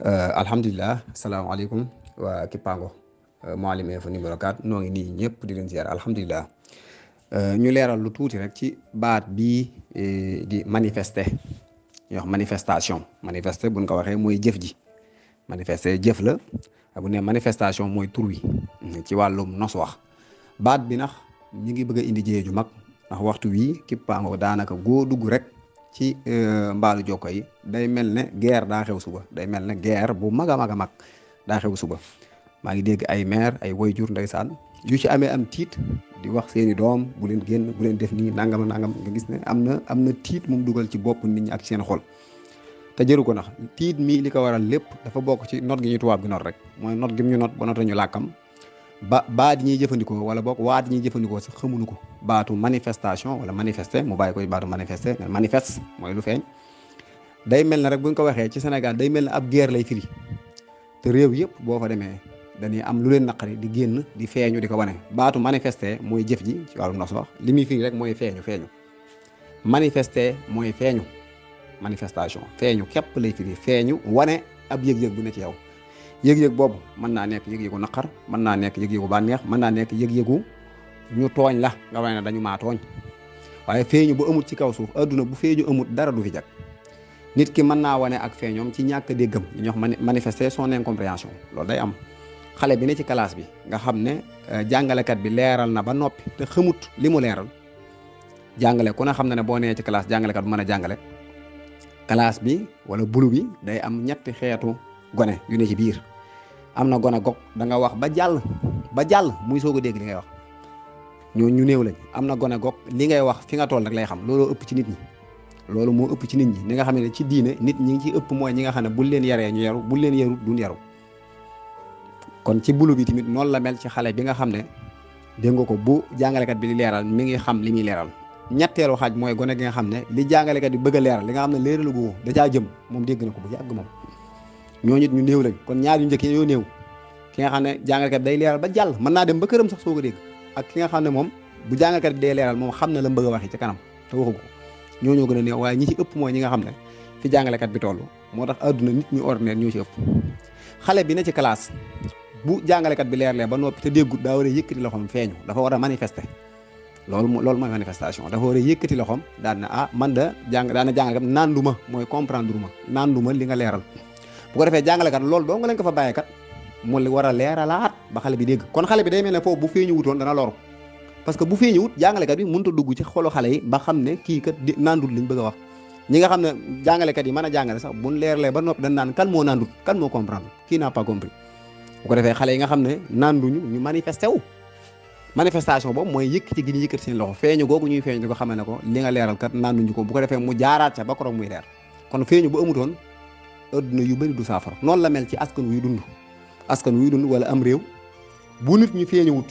alhamdulilah salaamaaleykum waa Kippaango Mouhalim Info numéro 4 noo ngi nii ñëpp di leen ziar alhamdulilah ñu leeral lu tuuti rek ci baat bii di manifester ñuy wax manifestation manifester buñ ko waxee mooy jëf ji manifester jëf la bu ne manifestation mooy tur wi ci wàllum nos wax baat bi nax ñu ngi bëgg a indi jëye ju mag ndax waxtu wii Kippaango daanaka goo dugg rek ci mbaalu jokko yi day mel ne guerre daa xew suba day mel ne guerre bu mag a mag a mag daa xew suba maa ngi dégg ay maire ay wayjur ndeysaan yu ci amee am tiit di wax seeni doom bu leen génn bu leen def nii nangam nangam nga gis ne am na tiit moom dugal ci bopp nit ñi ak seen xol te jëru ko nax tiit mii li ko waral lépp dafa bokk ci not gi ñu tubaab gi not rek mooy not gi ñu not ba not ñu làkkam baat yi ñuy jëfandikoo wala boog waat yi ñuy jëfandikoo sax xamuñu ko baatu manifestation wala manifester mu bàyyi koy baatu manifester manifeste mooy lu feeñ day mel ne rek buñ ko waxee ci Sénégal day mel ne ab guerre lay firi te réew yëpp boo fa demee dañuy am lu leen naqari di génn di feeñu di ko wane baatu manifester mooy jëf ji ci wàllu nos wax li muy firi rek mooy feeñu manifester mooy feeñu manifestation feeñu képp lay firi feeñu wane ab yëg-yëg bu ne ci yow yëg-yëg boobu mën naa nekk yëg-yëgu naqar mën naa nekk yëg-yëgu bànneex mën naa nekk yëg-yëgu ñu tooñ la nga wane ne dañu maa tooñ waaye feeñu bu amut ci kaw suuf adduna bu feeñu amut dara du fi jag nit ki mën naa wane ak feeñoom ci ñàkk a déggam li ñuy wax manifester son incompréhension loolu day am xale bi ne ci classe bi nga xam ne jàngalekat bi leeral na ba noppi te xamut li mu leeral jàngale ku ne xam na ne boo nee ci classe jàngalekat bu mën a jàngale classe bi wala bulu bi day am ñetti xeetu gone yu ne ci biir am na gone gog da nga wax ba jàll muy soog a dégg li ngay wax ñu néew lañ am na gone gog li ngay wax fi nga toll rek lay xam looloo ëpp ci nit ñi loolu moo ëpp ci nit ñi ni nga xam ne ci diine nit ñi ngi ci ëpp mooy ñi nga xam ne buñ leen yaree ñu yaru buñ leen yarut duñ yaru kon ci bulu bi tamit noonu la mel ci xale bi nga xam ne dégg nga ko bu jàngalekat bi di leeral mi ngi xam li muy leeral ñetteelu xaaj mooy gone gi nga xam ne li jàngalekat bi bëgg a leeral li nga xam ne leeralu ko da caa jëm moom dégg na ko bu yàgg moom ñooñu ñu néew lañ kon ñaar yu njëkk yoo néew ki nga xam ne jàngalekat day leeral ba jàll mën naa dem ba këram sax soo ko dégg ak ki nga xam ne moom bu jàngalekat bi day leeral moom xam na la bëgg a waxee ci kanam te waxu ko ñooñoo gën a néew waaye ñi ci ëpp mooy ñi nga xam ne fi jàngalekat bi toll moo tax adduna nit ñu ordinaire ñoo ci ëpp xale bi ne ci classe bu jàngalekat bi leerlee ba noppi te déggut daa war a yëkkati loxoom feeñu dafa war a manifester loolu mooy manifestation dafa war a yëkkati loxoom daan na man da daana jàngalekat naan du ma mooy comprendre ma naan du ma li nga leeral bu ko defee jàngalekat loolu doo nga lañ ko fa bàyyeekat mu war a leeralaat ba xale bi dégg kon xale bi day mel ne foofu bu feeñu wutoon dana loru parce que bu feeñu wut jàngalekat bi mënut a dugg ci xolu xale yi ba xam ne kii kat naandut liñ bëgg a wax ñi nga xam ne jàngalekat yi mën a jàngale sax buñ leerlee ba noppi dañ naan kan moo naandut kan moo comprendre kii n'a pas compris bu ko defee xale yi nga xam ne naanduñu ñu manifesté wu manifestation boobu mooy yëkkati gi ñu yëkkati seen loxo feeñu googu ñuy feeñu di ko xamee ne ko li nga leeral kat naanduñu ko bu ko defee mu jaaraat ca ba koroog muy leer kon feeñu bu amutoon adduna yu bëri du saafara noonu la mel ci askan wuy dund wala am réew bu nit ñi feeñu wut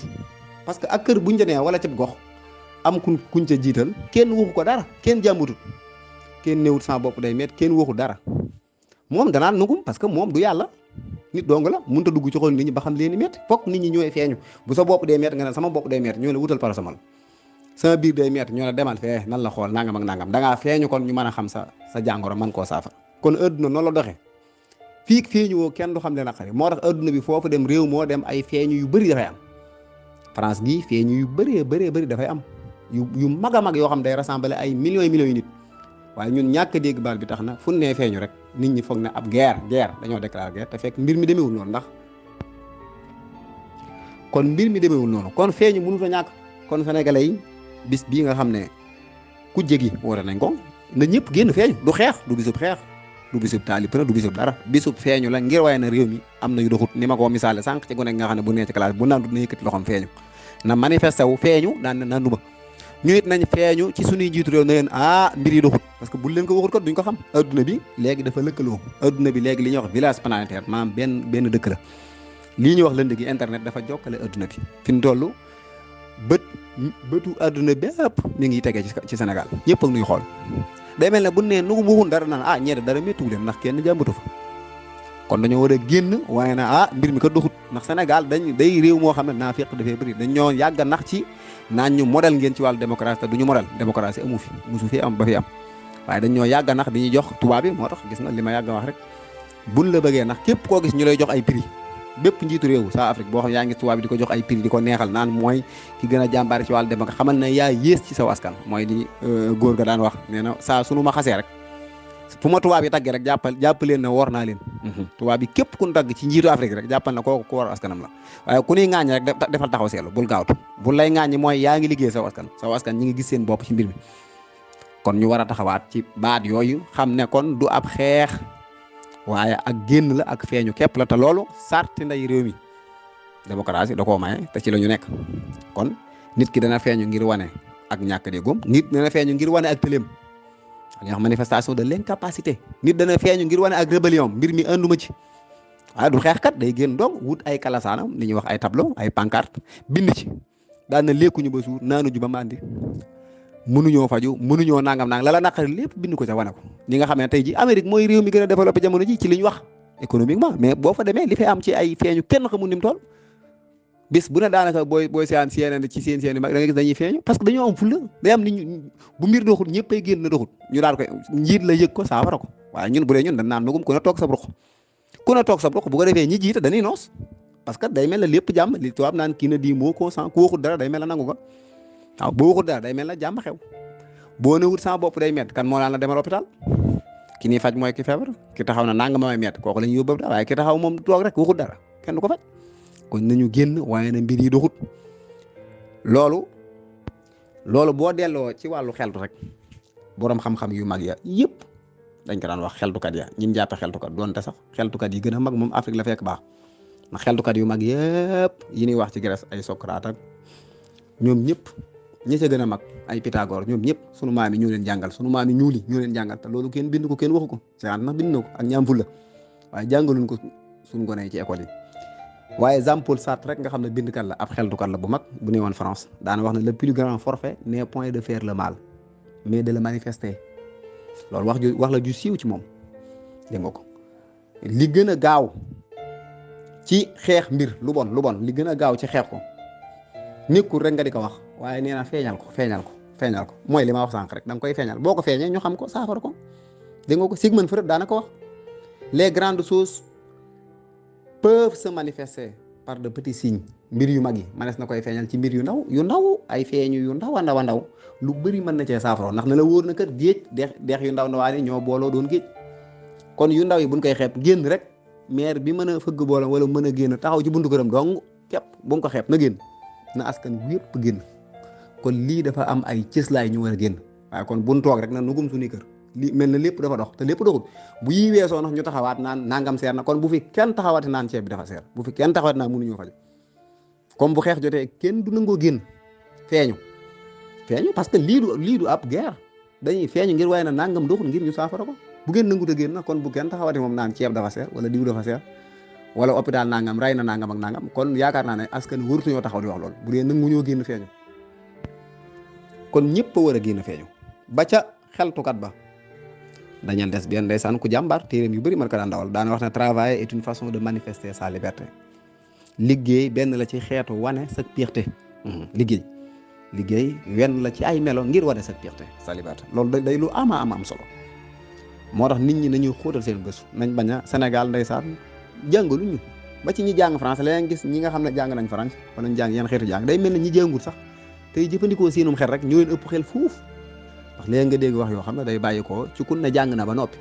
parce que ak kër buñ ca nee wala ca gox am kuñ ca jiital kenn waxu ko dara kenn jàmbutut kenn néewut sama bopp day met kenn waxu dara moom danaan nugum parce que moom du yàlla nit dong la mënut a dugg ci xol nit ñi ba xam leen ni met fokk nit ñi ñooy feeñu bu sa bopp day met nga ne sama bopp day met ñoo la wutal paracetamol sama biir day met ñoo la demal fee nan la xool nangam ak nangam dangaa feeñu kon ñu mën a xam sa jàngoro man koo saafara kon adduna noonu la doxee fii feeñu woo kenn du xam leen naqari moo tax adduna bi foofu dem réew moo dem ay feeñu yu bëri dafay am France gii feeñu yu bëree dafay am yu mag a mag yoo xam day rassembler ay millions yu nit waaye ñun ñàkk a dégg baal bi tax na fu nee feeñu rek nit ñi foog ne ab guerre dañoo déclarer guerre te fekk mbir mi demeewul noonu kon feeñu mënut a ñàkk kon sénégalais yi bis bii nga xam ne ku jégi woote nañ ko na ñëpp génn feeñu du xeex du bisub xeex du bisub taalib du bisub dara bisub feeñu la ngir waaye na réew mi am na yu doxut ni ma ko misaale sànq ci gone nga xam ne bu nee ci classe bu naan na yëkkati loxoom feeñu na manifesté wu feeñu daan na nanduma ñu it nañ feeñu ci suñuy jiitu réew na leen mbir yi doxut parce que bu leen ko waxut ko duñ ko xam adduna bi léegi dafa lëkkaloo adduna bi léegi li ñuy wax village planétaire maanaam benn dëkk la lii ñuy wax lënd gi internet dafa jokkale adduna bi fi mu toll bëtu adduna bépp mi ngi tegee ci Sénégal ñëpp ak nuy xool day mel ne bu nee nu waxun dara naan ñeede dara méttiwu leen ndax kenn jàmbatu fa kon dañoo war a génn waaye na mbir mi ko doxut ndax Sénégal day réew moo xam ne naa féq dafay bëri dañoo yàgg a nax ci naan ñu modèle ngeen ci wàllu démocratie te duñu modèle démocratie amu fi musu fi am ba fi am waaye dañoo yàgg a nax di ñuy jox tubaab bi moo tax gis nga li ma yàgg a wax rek buñ la bëggee ndax képp koo gis ñu lay jox ay prix bépp njiitu réew sa Afrique boo xam yaa ngi tubaab bi di ko jox ay prix di ko neexal naan mooy ki gën a jàmbaari ci wàllu dem nga xamal ne yaa yées ci saw askan mooy di góor ga daan wax nee na saa sunu ma xasee rek fu ma tubaab yi taggee rek jàpp leen ne woor naa leen tubaab bi képp ku ñu tagg ci njiitu Afrique rek jàppal na kooku ku war askanam la waaye ku ñuy ŋaañ rek defal taxaw seetlu bul gaawtu bul lay ŋaañi mooy yaa ngi liggéey saw askan ñi ngi gis seen bopp ci mbir mi kon ñu war a taxawaat ci baat yooyu xam ne kon du ab xeex waaye ak génn la ak feeñu képp la te loolu sarti nday réew mi démocratie da koo maye te ci la ñu nekk kon nit ki dana feeñu ngir wane ak ñàkk déggum nit dana feeñu ngir wane ak tëleem li ñuy wax manifestation de l'incapacité nit dana feeñu ngir wane ak rébellion mbir mi anduma ci waaye du xeexkat day génn donc wut ay kalasaanam li ñuy wax ay tableau ay pancarte bind ci daan na lekkuñu ba suur naanuñu ba mandi mënuñoo faju mënuñoo nangam la la naqari lépp bind ko ca wane ko ñi nga xam ne tey ji Amérique mooy réew mi gën a développé jamono ji ci li ñu wax économiquement mais boo fa demee li fay am ci ay feeñu kenn xamul ni mu toll bis bu ne daanaka booy sean CNN ci seen mag da nga gis dañuy feeñu parce que dañoo am fulla day am nit ñu bu mbir doxul ñëpp ay génn na doxul ñu daal koy njiit la yëg ko saafara ko waaye ñun bu dee ñun dañ naan nagum ku ne toog sa ruq bu ko defee ñi jiite dañuy noos parce que day mel na lépp jàmm li tubaab naan kii na di moo consent ku waxul dara day mel na nangu ko waaw boo waxul dara day mel na jàmm xew boo ne wut sama bopp day met kan moo naan la demal hôpital ki ni faj mooy ki feebar ki taxaw na nanga may met kooku la ñu yóbbu waaye ki taxaw moom toog rek waxul dara kenn du ko faj kon nañu génn waaye na mbir yi doxut loolu boo delloo ci wàllu xeltu rek borom xam-xam yu mag ya yëpp dañ ko daan wax xeltukat ya ñin jàppe xeltukat doonte sax xeltukat yi gën a mag moom Afrique la fekk baax ndax xeltukat yu mag yëpp yi ñuy wax ci Grèce ay Socrate ak ñoom ñëpp ñi ca gën a mag ay Pythagore ñoom ñëpp sunu maam yi ñoo leen jàngal sunu maam yi ñuuli ñoo leen jàngal te loolu kenn bind ko kenn waxu ko c'est na bind na ko ak ñaam fulla waaye jàngaluñ ko suñu gone yi ci école yi waaye Jean-Paul Sartre rek nga xam ne bindkat la ab xeltukat la bu mag bu ne woon France daana wax ne le plus grand forfait n'est point de faire le mal mais de le manifester loolu wax la ju siiw ci moom dégg nga ko li gën a gaaw ci xeex mbir lu bon li gën a gaaw ci xeex ko nekkul rek nga di ko wax waaye nee na feeñal ko mooy li ma wax sànq rek da nga koy feeñal boo ko feeñee ñu xam ko saafara ko dégg nga ko Sigmund Freud daana ko wax les grandes choses peuvent se manifester par de petits signes mbir yu mag yi manees na koy feeñal ci mbir yu ndaw ay feeñu yu ndaw a ndaw lu bëri mën na cee saafara ndax na la wóor na kat géej dex yu ndawaan yi ñoo booloo doon géej kon yu ndaw yi buñ koy xeeb génn rek maire bi mën a fëgg boolam wala mën a génn taxaw ci buntu këram dong képp bu mu ko xeeb na génn na askan wi yëpp génn kon lii dafa am ay cëslaay ñu war a génn waaye kon buñ toog rek na nugum suñuy kër li mel na lépp dafa dox te lépp doxul bu yii weesoo nag ñu taxawaat naan nangam seer na kon bu fi kenn taxawaati naan ceeb bi dafa seer bu fi kenn taxawaati naan mënuñoo faj comme bu xeex jotee kenn du nangoo génn feeñu parce que lii du ab guerre dañuy feeñu ngir waaye na nangam doxul ngir ñu saafara ko bu ngeen nangut a génn nag kon bu kenn taxawaati moom naan ceeb dafa seer wala diw dafa seer wala hôpital nangam ray na nangam ak nangam kon yaakaar naa ne askan warutuñoo taxaw di wax loolu bu dee nanguñoo génn feeñu kon ñëpp a war a génn feeñu ba ca xeltukat ba dañal des benn ndeysaan ku jàmbaar téeréem yu bëri mën ko daan dawal daana wax ne travailler est une façon de manifester sa liberté liggéey benn la ci xeetu wane sa piété liggéey wenn la ci ay melo ngir wane sa piété sa liberté loolu day lu am solo moo tax nit ñi nañuy xóotal seen gëstu nañ bañ a Sénégal ndeysaan jàngaluñu ba ci ñi jàng français la gis ñi nga xam ne jàng nañ français wala ñu jàng yenn xeetu jàng day mel ne ñi jàngul sax tey jëfandikoo seenum xel rek ñoo leen ëpp xel fuuf ndax léegi nga dégg wax yoo xam ne day bàyyi ko ci kun ne jàng na ba noppi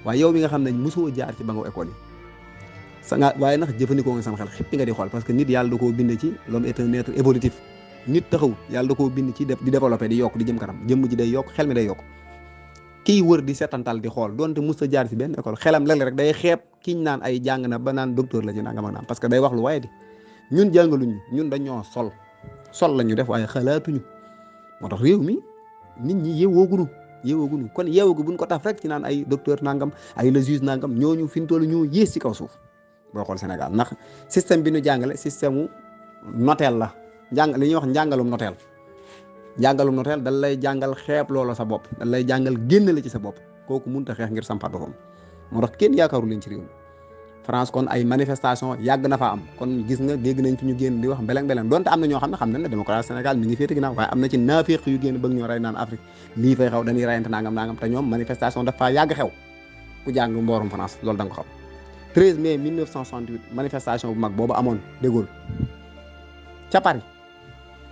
waaye yow mi nga xam ne mosoo jaar ci ba nga école yi waaye nag jëfandikoo nga sam xel xippi nga di xool parce que nit yàlla da koo bind ci l'homme est un être évolutif nit taxawul yàlla da koo bind ci di développé di yokk di jëm kanam jëmm ji day yokk xel mi day yokk kiy wër di setantal di xool donte mos a jaar ci benn école xelam léeg-léeg rek day xeeb kiñ naan ay jàng na ba naan docteur la ñu nangam ak naan parce que day wax lu waaye di ñun jàngaluñu ñun dañoo sol la ñu def waaye xalaatuñu moo tax réew mi nit ñi yeewoogunu kon yeewoogu buñ ko taf rek ci naan ay docteur nangam ay le juge nangam ñooñu fi ñu toll ñoo yées ci kaw suuf boo xool Sénégal ndax système bi ñu jàngale système mu notel la li ñuy wax njàngalum notel dal lay jàngal xeeb loola sa bopp dal lay jàngal génn la ci sa bopp kooku mënut a xeex ngir sampat boppam moo tax kenn yaakaaru leen ci réew mi France kon ay manifestation yàgg na fa am kon gis nga dégg nañ fi ñu génn di wax mbeleng donte am na ñoo xam ne xam nañ ne démocratie Sénégal mi ngi féete ginnaaw waaye am na ci naafeq yu génn bëgg ñoo rey naan Afrique lii fay xaw dañuy reyante nangam te ñoom manifestation dafa yàgg xew ku jàng mboorum France loolu da nga ko xam 13 mai 1968 manifestation bu mag boobu amoon De Gaulle ca Paris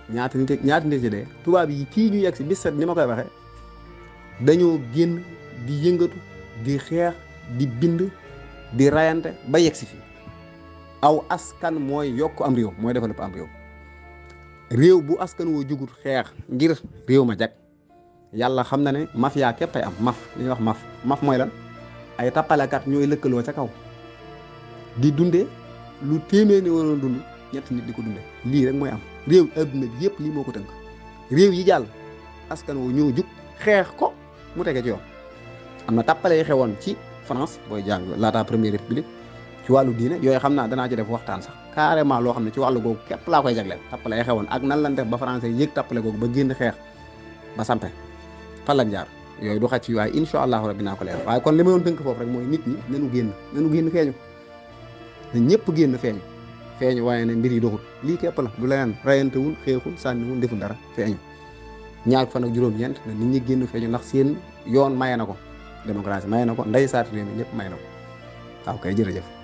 ñaata nit ci dee tubaab yi fii ñu yegg si bis set ni ma koy waxee dañoo génn di yëngatu di xeex di bind di rayante ba yegg si fii aw askan mooy yokk am réew mooy développé am réew bu askan woo jugut xeex ngir réew ma jag yàlla xam na ne mafia képp ay am li ñuy wax maf mooy lan ay tappalekat ñooy lëkkaloo ca kaw di dunde lu téeméer ni waroon dund ñetti nit di ko dunde lii rek mooy am réew adduna bi yëpp lii moo ko tënk réew yi jàll askan woo ñoo jug xeex ko mu tege ci yoon am na tappale yi xewoon ci France booy jàng laata première république ci wàllu diine yooyu xam naa danaa ci def waxtaan sax carrément loo xam ne ci wàllu googu képp laa koy jagleel tappale yi xewoon ak nan lan def ba français yëg tappale googu ba génn xeex ba sampe fan lañ jaar yooyu du xaj fi waaye incha allahu rabbi naa ko leer waaye kon li ma doon tënk foofu rek mooy nit ñi nanu génn feeñu na ñëpp génn feeñu waaye ne mbir yi doxul lii képp la du leneen rayantewul xeexul sànniwul deful dara feeñu ñaar fan ak juróom-ñeent na nit ñi génn feeñu ndax seen yoon maye na ko démocratie maye na ko ndey saati réew mi ñëpp maye na ko waaw kay jërëjëf